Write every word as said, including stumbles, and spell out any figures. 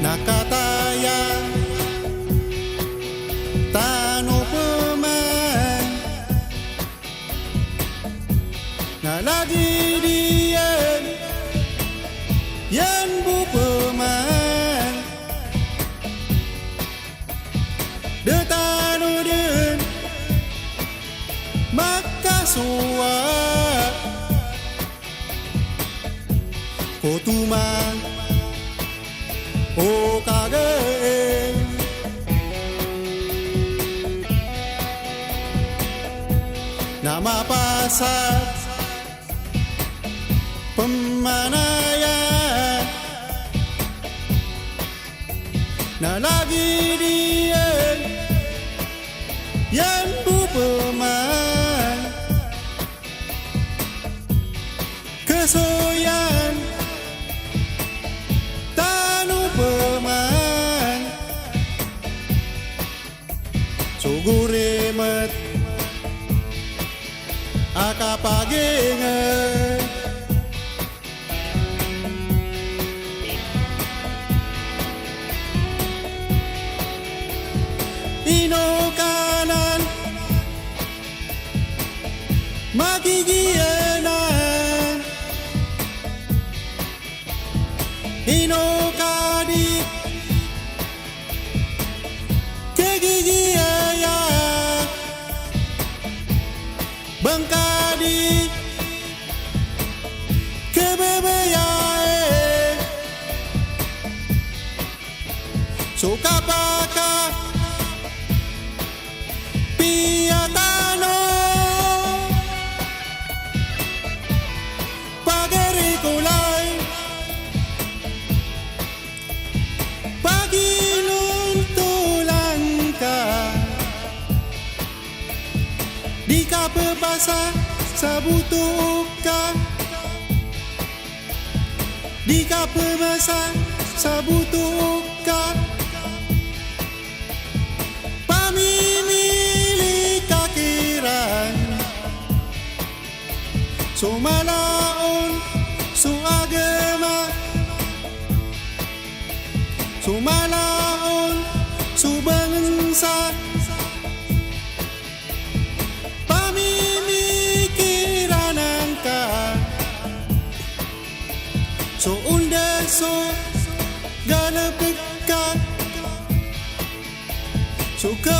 Na kataya tano pman, na lagid iyan, iyan bo pman. Da tano dn makasowa ko toman o kagai, na mapasad pman aya, na lagid iyan, iyan bo pman. Kasoyan tano pman so gorimat a kapagingat. Ino ka nan magigiyanan, ino ka di kagigiyaya, ba ngka di kababayai so kapakapiya tano. Pagari ko lay paginontolan ka, di ka pphasa sa boto ka, di ka pphasa sa boto ka. Pamimili ka kiran so mala on so agama, so mala on so bangsa. Pamimikiranan ka so onda so galbk ka, so ka